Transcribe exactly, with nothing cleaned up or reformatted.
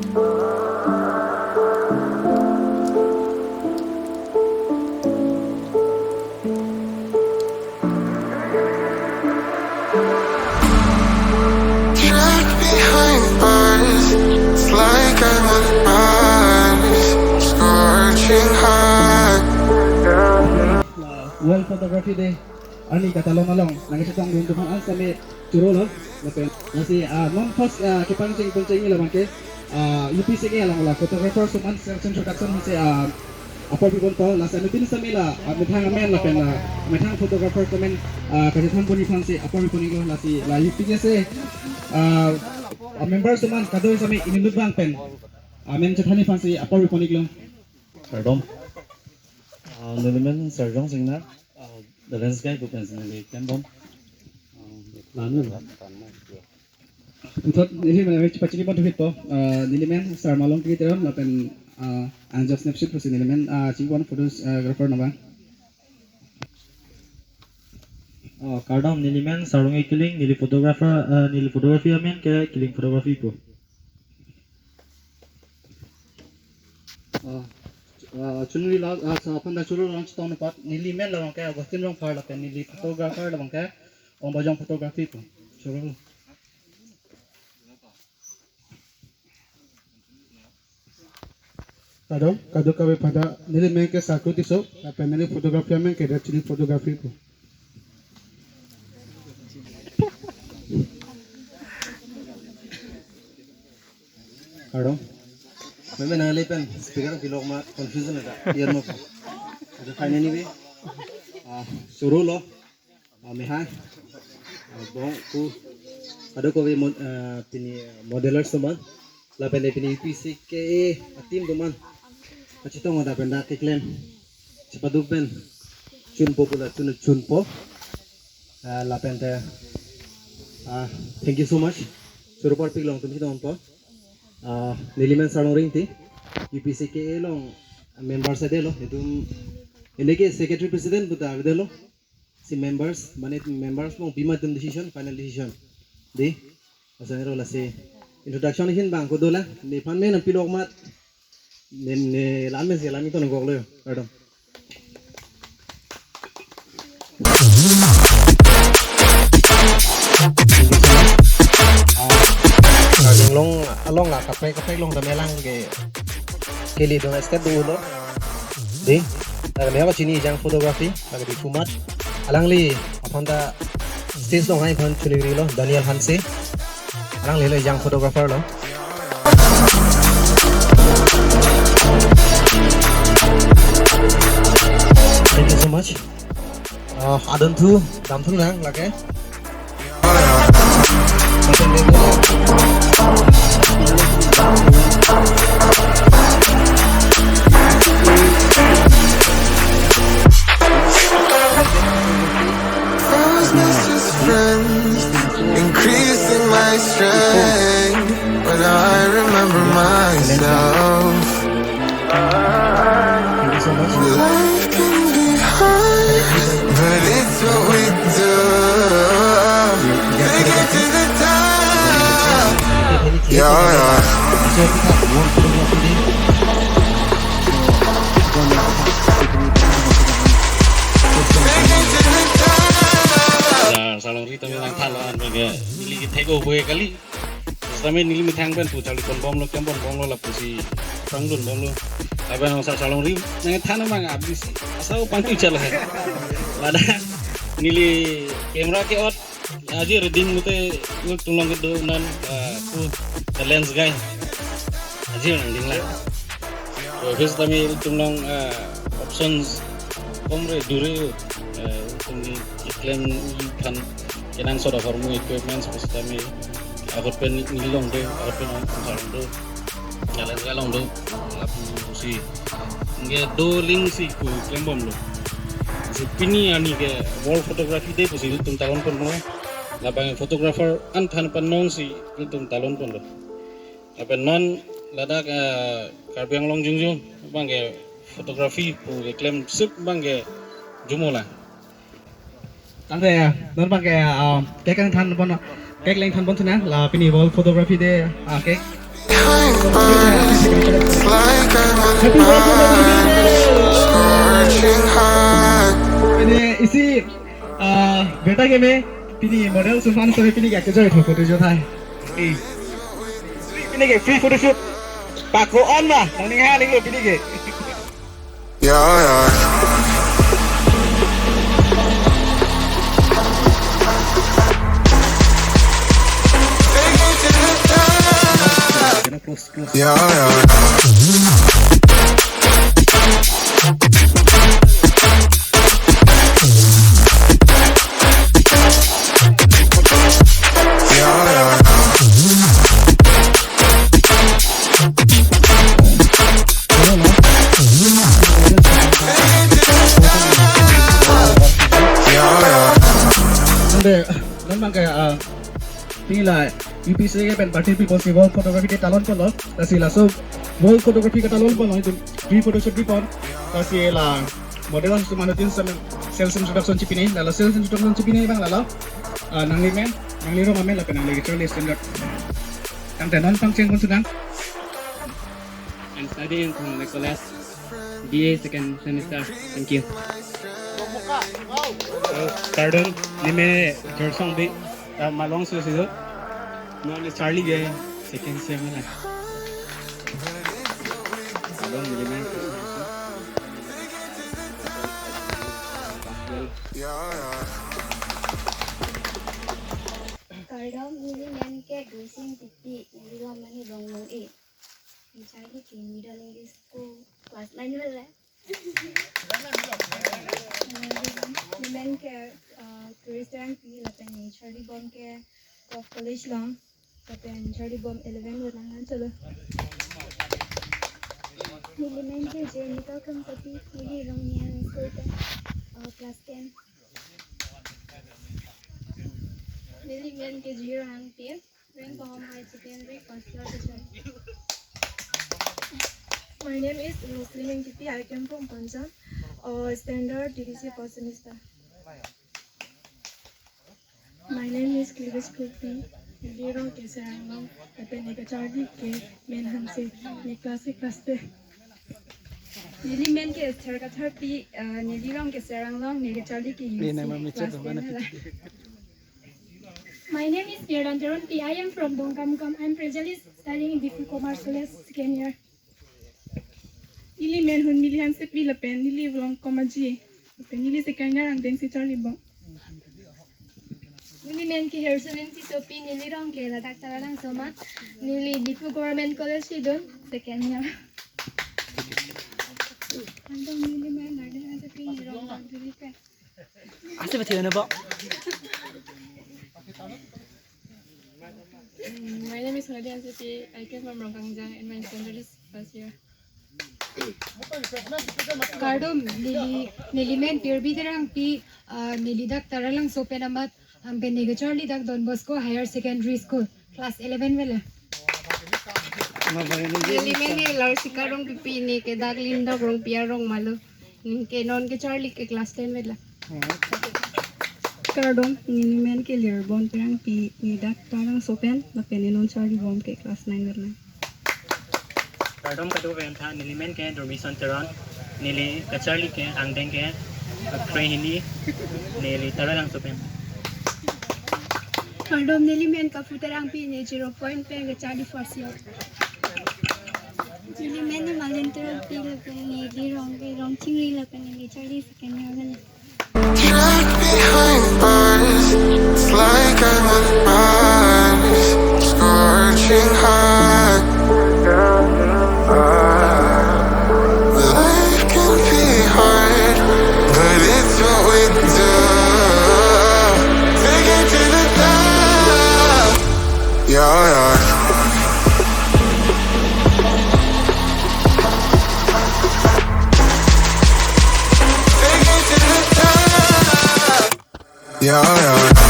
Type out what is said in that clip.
Trapped behind bars, it's like I'm on Mars, scorching hot. World Photography Day arni katalon along nangchetongdun atum aphan an sitame choro lo lapen lasi, ah, non first, ah, kepangcheng pangcheng labang ke, ah, U P C K along la photographer atum an selection introduction si, ah, apor piponpo, lasi anuttin sitame la, ah, methang amen lapen, ah, methang photographer atum amen, ah, kachethan ponji aphansi apor pipon-iklo, lasi la U P C K, ah, ah, members atum an kadokave sitame inut abang pen, ah, amen chethanji aphansi apor pipon-iklo. Kardom. Ah, nelimen Sarjong Singnar, ah, the lens guy pu pensi neli klembom. Ah, lamen. Puthot neli men pachini pon thupo, ah, nelimen Sarmalong Kiri Teron lapen, ah, Anjos Nepsit pusi nelimen, ah, chingpon photos, ah, grapher naba. Oh, kardom, nelimen Sarong Kiling, neli photographer, ah, neli photography amen ke Kiling Photography pu. Ah, ah, chunri la, ah, sa aphan ta choro lang chetong apat, nelimen labang ke Augustine Rongphar lapen neli photographer labang ke Ombajong Photography pu. Choro. Kardom, kadokave aphan ta, nelimen ke Sarku Tisso, lapen neli photography amen ke Red Chilli Photography pu. Kardom. Meme nangli pen speaker pilok ma confusion ada. Iya mo. Ada kanya ni be. Ah, choro lo. Ah, mehai. Ah, bong ku. Kadokave mo-, ah, pini modelers atum an. Lapen pini U P C K A a-team atum an. Kachetong ada pen dak keklem. Chepaduk pen. Chunpo pula chun chunpo. Ah, lapen te. Ah, thank you so much. Choro parpik along atum chetongpo. Ah, nelimen Sarong Ringti, U P C K A along members adelo, itum neli ke secretary president puta avedelo, si members, mane members along pima atum decision, final decision. Dei, asal ro lasi introduction ahin bang ko dolang, nephan men pilok amat, ne, ne lamen si lamen to nonggok lo, kardom. Karbi Anglong along la kaprek kaprek along ta melang ke kili dong step dolo. Dei, la kami apa chini jang photography, la kami kumat. Alangli aphan ta stage along hai aphan chuniri lo, Daniel Hanse. Alanglilo jang photographer lo. Thank you so much. Ah, adon thu, dam thu nang lake. Those best friends, increasing my strength when I remember myself. Thank you so much. Life can be hard, but it's what we do. Take it to the top. Yeah, yeah. Nah, Sarong Ringti tame nangthanlo, an bang ke neli ke thek-o pu kali. Sitame neli methang pen pu charli ponbomlo, klem ponbomlo, lapusi pangdun bomlo. Lapen Sa-, Sarong Ringti nangthan abang abisi asau pangtu chala. Ladak neli camera ke-ot, aji reading mute ilitum along kedo non, ah, pu the lens guy. Aji nangding la. So, first kami ilitum along, ah, options komre dure, ah, ilitum keklem aphan kenangsot ahormu equipments pusitame ahut pen neli along do, ahut pen ong ong along do. Jalan along do. Lapusi nge do link si ku klembomlo. Si pini arni ke World Photography Day pusi ilitum talon ponlo. Labang photographer an than pen nong si ilitum talon ponlo. Lapen non ladak, eh, Karbi Anglong jongjong abang ke photography pu keklem sip abang ke jumola. Tangte, non abang ke, ah, cake kangthan pon, cake leng than pon thu nang, la pini World Photography Day, ah, cake. Behind bars, it's like I'm on fire, scorching hot. Pini isi, ah, beta game, pini model sumpan sore pini ke kejoi tho photo shoot hai. Eh. Pini ke free photo shoot. Pako on ma, nang ning ha ning lo pini ke. Yeah, yeah. Close, close. Yeah, yeah. Yeah, yeah. Ante, non abang ke, ah, pini la U P C ke pen Bharatiya People's World Photography Day talon ponlo, lasi laso World Photography ke talon ponlo, itum free photo shoot pipon, lasi la model atum anutin self introduction chipine, lalo self introduction chipine abang lalo, ah, nanglimen, nanglirom amen lapen nangli kacharli standard. Tangte non pangcheng pon sudang. I'm studying in Thong College, B A second semester. Thank you. Oh, pardon, neli men Jersong Bey, ah, Malong Susido. Non charli ke second sem la. Pardon, neli men. Kardom, neli men ke Gusing Tipi, neli rom mane Ronglong e. Neli charli ke Middle English School, class nine wala. Neli men ke, uh, Christian P lapen neli charli bom ke Govt College along, lapen charli bom eleven wala nang chalo. Neli men ke Jemita Khamsati, neli Rongniang School pen, uh, class ten. Neli men ke Jirang P. Rengkong Higher Secondary, first year teacher. My name is Roslyn Engtipi. I came from Panjan, uh, standard D D C first semester. My name is Clevis Kupi. Neli rong ke Seranglong, lapen neli kacharli ke Menhanse, neli class ke class ten. Neli men ke Esther Kathar P, uh, neli rong ke Seranglong, neli kacharli ke U C, class ten wala. My name is Pierdan Teron P. I am from Dongkamukam. I am presently studying in Diphu Commerce College, second year. Neli men Hunmili Hansepi lapen neli vlong komaji. Lapen neli second year angdeng si charli bom. Neli men ke Hersunin Tisopi, neli rong ke ladak Taralangso amat. Neli Diphu Government College si dun, second year. Kardom, neli men Nardin Hansepi, neli rong Nardin ke. Ase ba thena ba. Mm, my name is Nadi Hansepi. I came from Rongkangjang and my standard is first year. Kardom, neli, neli men Pirbi Terangpi, ah, neli dak Taralangso pen amat, angpen neli kacharli dak Don Bosco Higher Secondary School. Class eleven wala. Neli men ke Larsika Rongpipi, neli ke dak Lindok Rongpi arong malo. Neli ke non kacharli ke class ten wala. Kardom, neli men ke Lirbon Terangpi, neli dak Taralangso pen, lapen neli non charli bom ke class nine wala. Kardom kadokave aphan, neli men ke Dormison Teron, neli kacharli ke angdeng ke Krehini, neli Taralangso pen. Kardom, neli men Kapu Terangpi, neli zero point pen kacharli first year. Neli men ke Malin Terangpi lapen neli rong ke Rongchingri lapen neli charli second year wala. Trapped behind bars, it's like I'm on Mars, scorching hot. Life can be hard, but it's what we do. Take it to the top. Yeah, yeah. Take it to the top. Yeah, yeah.